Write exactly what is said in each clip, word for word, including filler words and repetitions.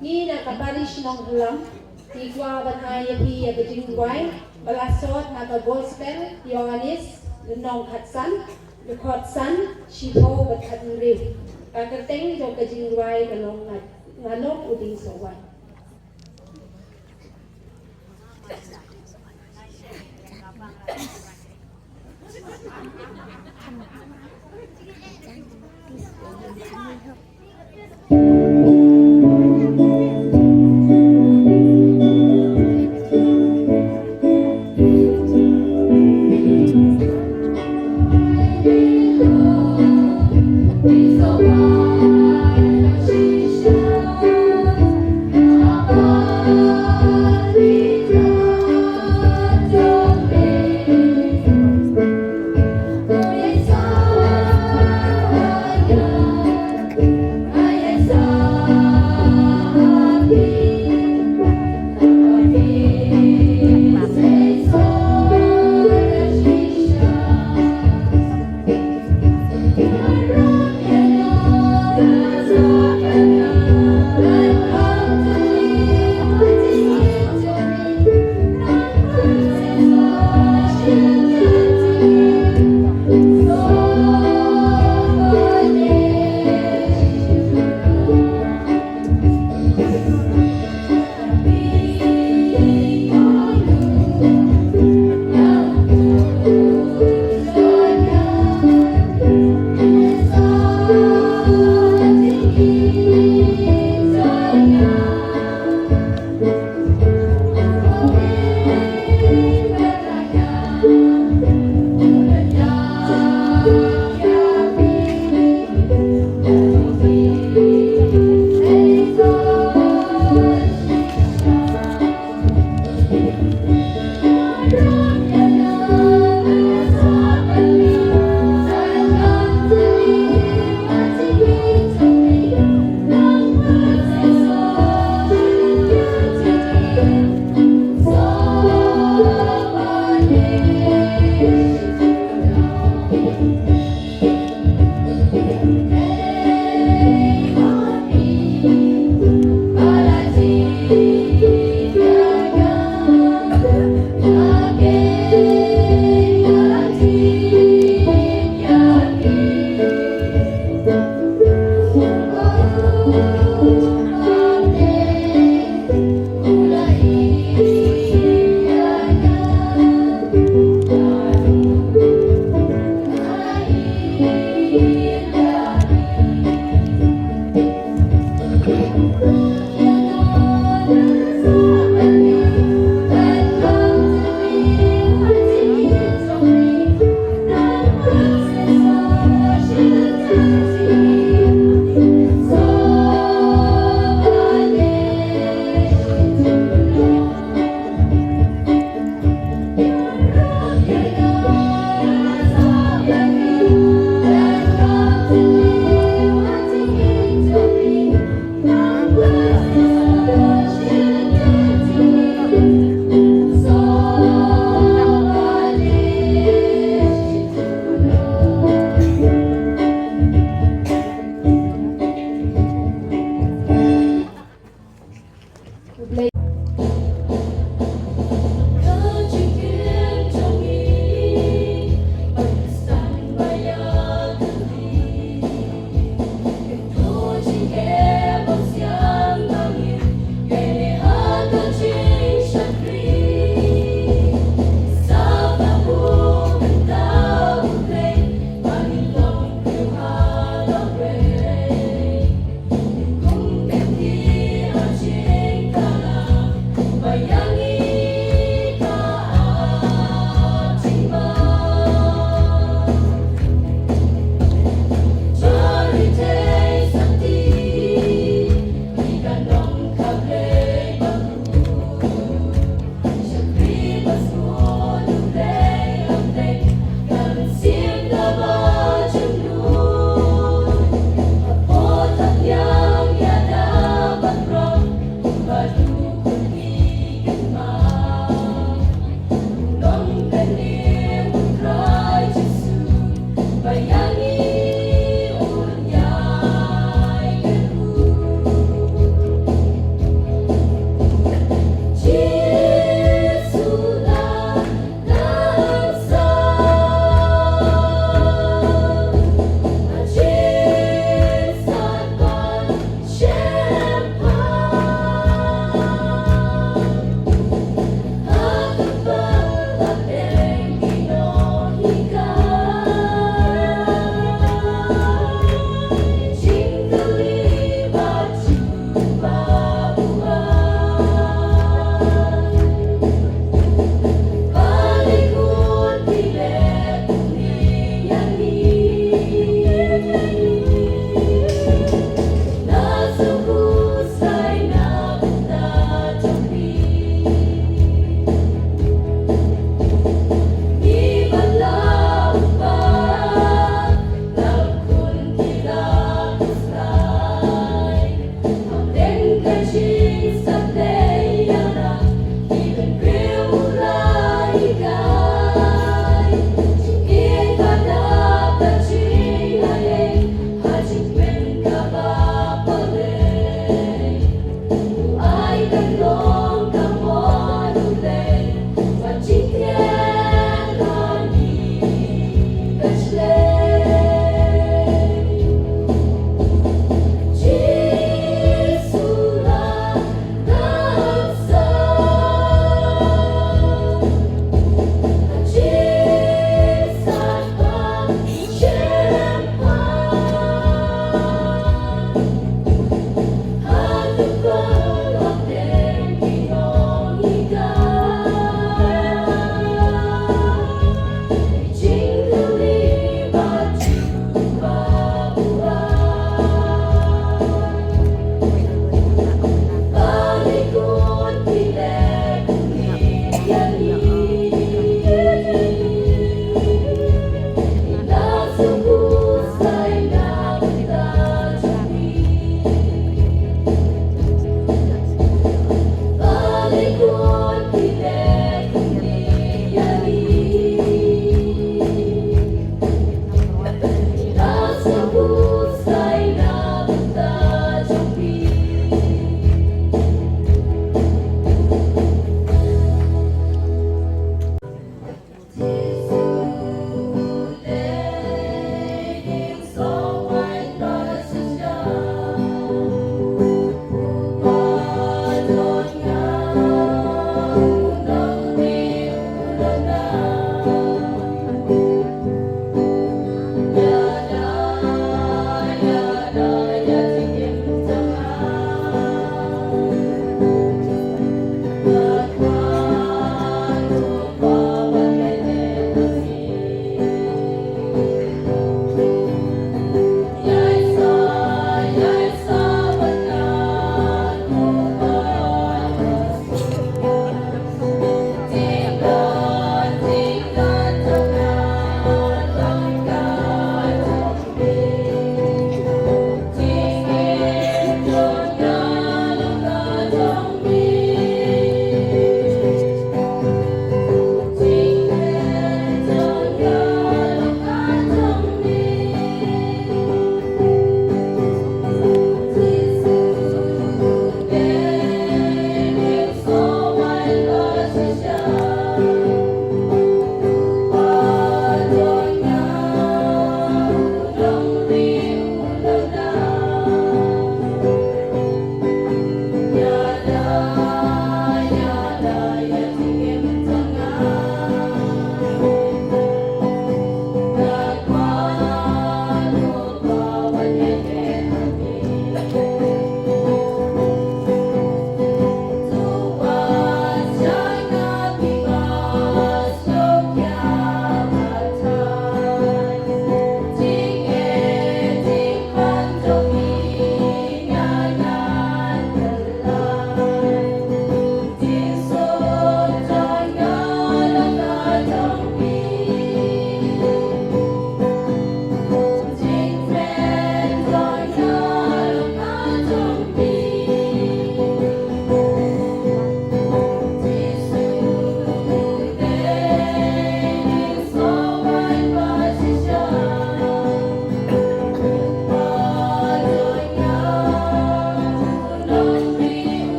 Ngi na ka parish Nongbulang, ngi kwah ban ai ïa phi ïa ka jingduwai ba la sot na ka Gospel Ïoannis, lynnong khatsan, dkhot san, shiphew bad khathynriew. Ka kyrteng jong ka jingduwai ka long nga, nga long u dieng sohwai.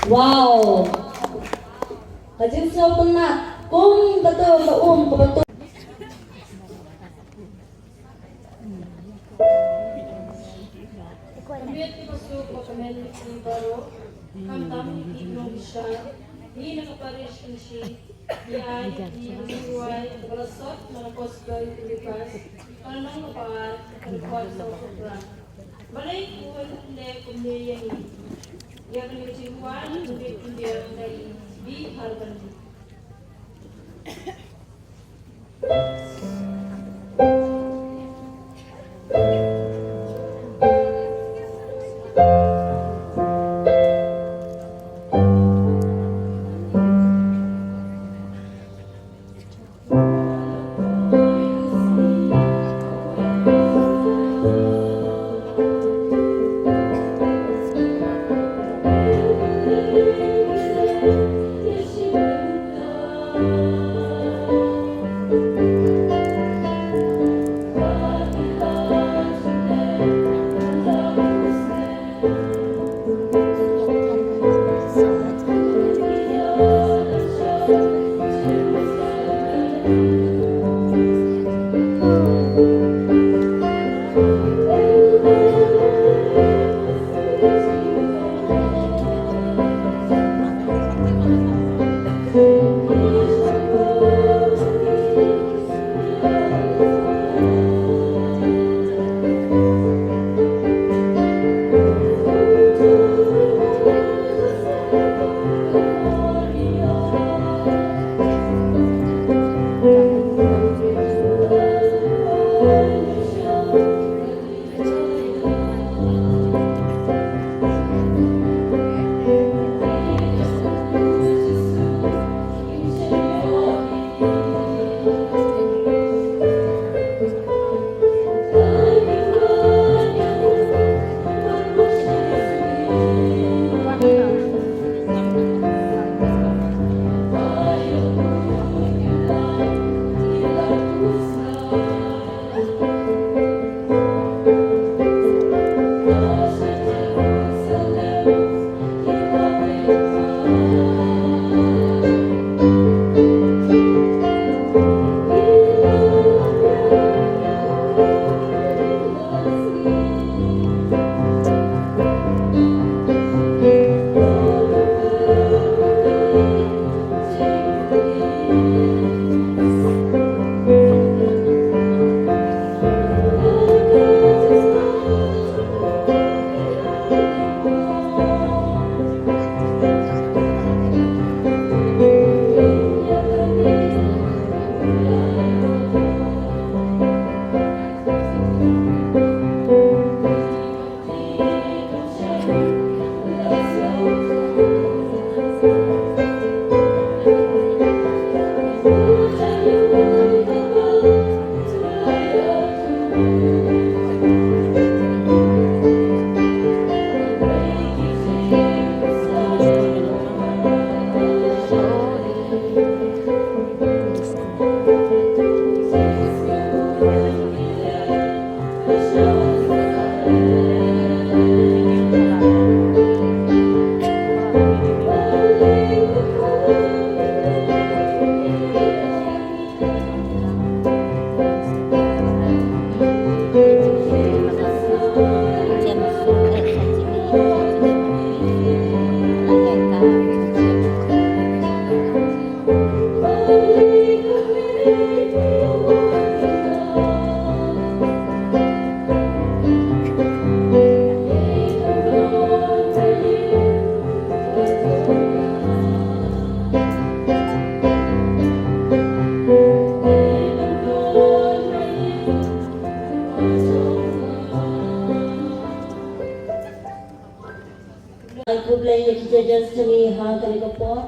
Wow. Ka jingsngewtynnat kum kata ka um kaba tu. Ka miet kaba suk ba ka men ki baroh, khamtam ki nongshad, ngi na ka parish Kynshi, ngi ai ïa ki jingduwai kaba la sot na ka gospel Lukas, ka lynnong kaba ar, ka dkhot sawphew phra. Balei phi leh kumne ïa ngi? Ïa kane ka jingduwai ngi khyndiat da i B Harbandi. Ai khublei ïa ki judges jong ngi ha kane ka por.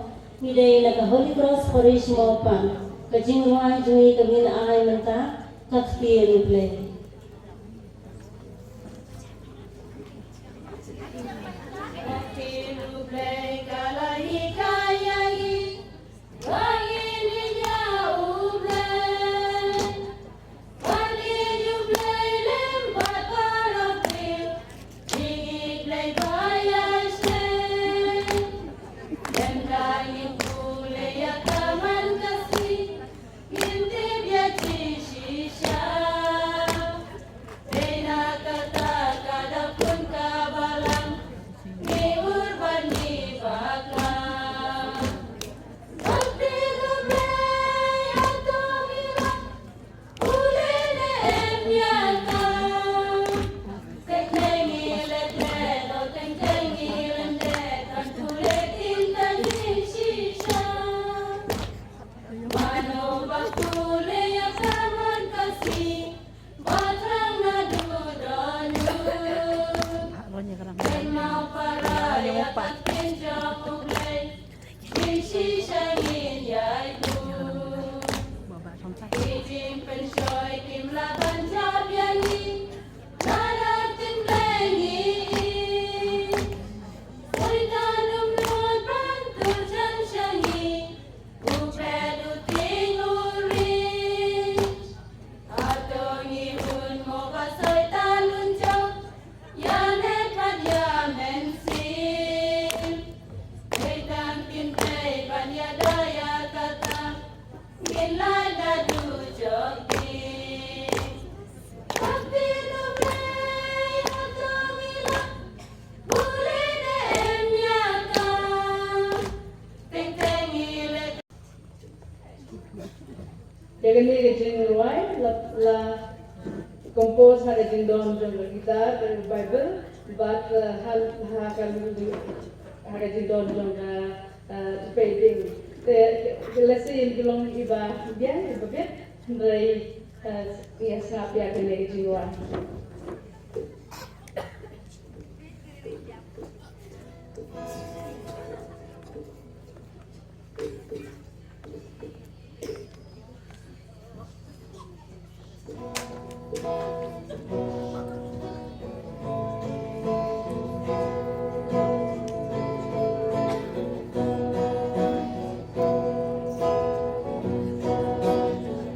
Ngi dei na ka Holy Cross Parish Mawphlang. Ka jingrwai jong ngi ka ngin ai mynta, Ka Ktien U Blei. Ïa kane ka jingrwai la, la compose ha ka jingdon jong ka guitar, ka Bible, bad, eh, ha, ha ka, ha ka jingdon jong ka, eh, Tupei Ding. Te, te lehse ïa ki long iba biang, iba bit, hynrei, eh, ïa sngap ïa kane ka jingrwai.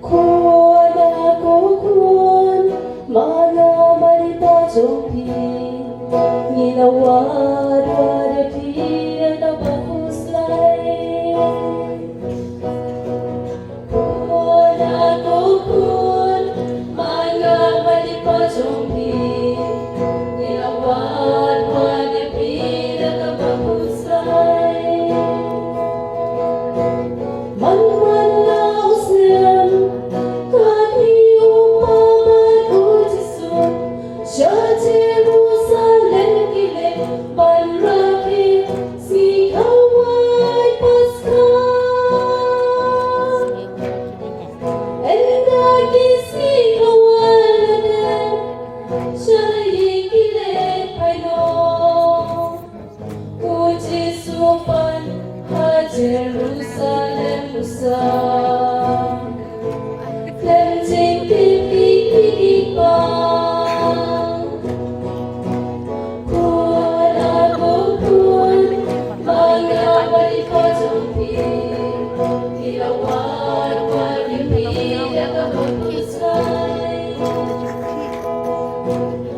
Khun ah ko khun, ma nga ma dei pa jong phi, ngi la wad wad ïa phi da kaba khuslai. Khun ah ko khun, ma nga ma dei pa jong phi, ngi la wad wad ïa phi da kaba khuslai. Man man la u snem, ka dei u Pa bad u Jisu, sha Jerusalem ki leit ban rakhe sngi khawai Paskha. Ynda ki sngi khawai la dep, sha la ïing ki leit phai noh. U Jisu pan ha Jerusalem u sa khlem jingtip ïa ki kpa. Khun ah ko khun, ma nga ma dei pa jong phi, ngi la wad wad ïa phi da kaba khuslai.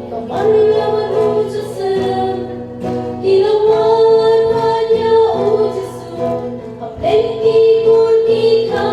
Ka Maria bad u Joseph ki la wad wad ïa u Jisu, hapdeng ki kur ki kha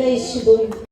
Shibun.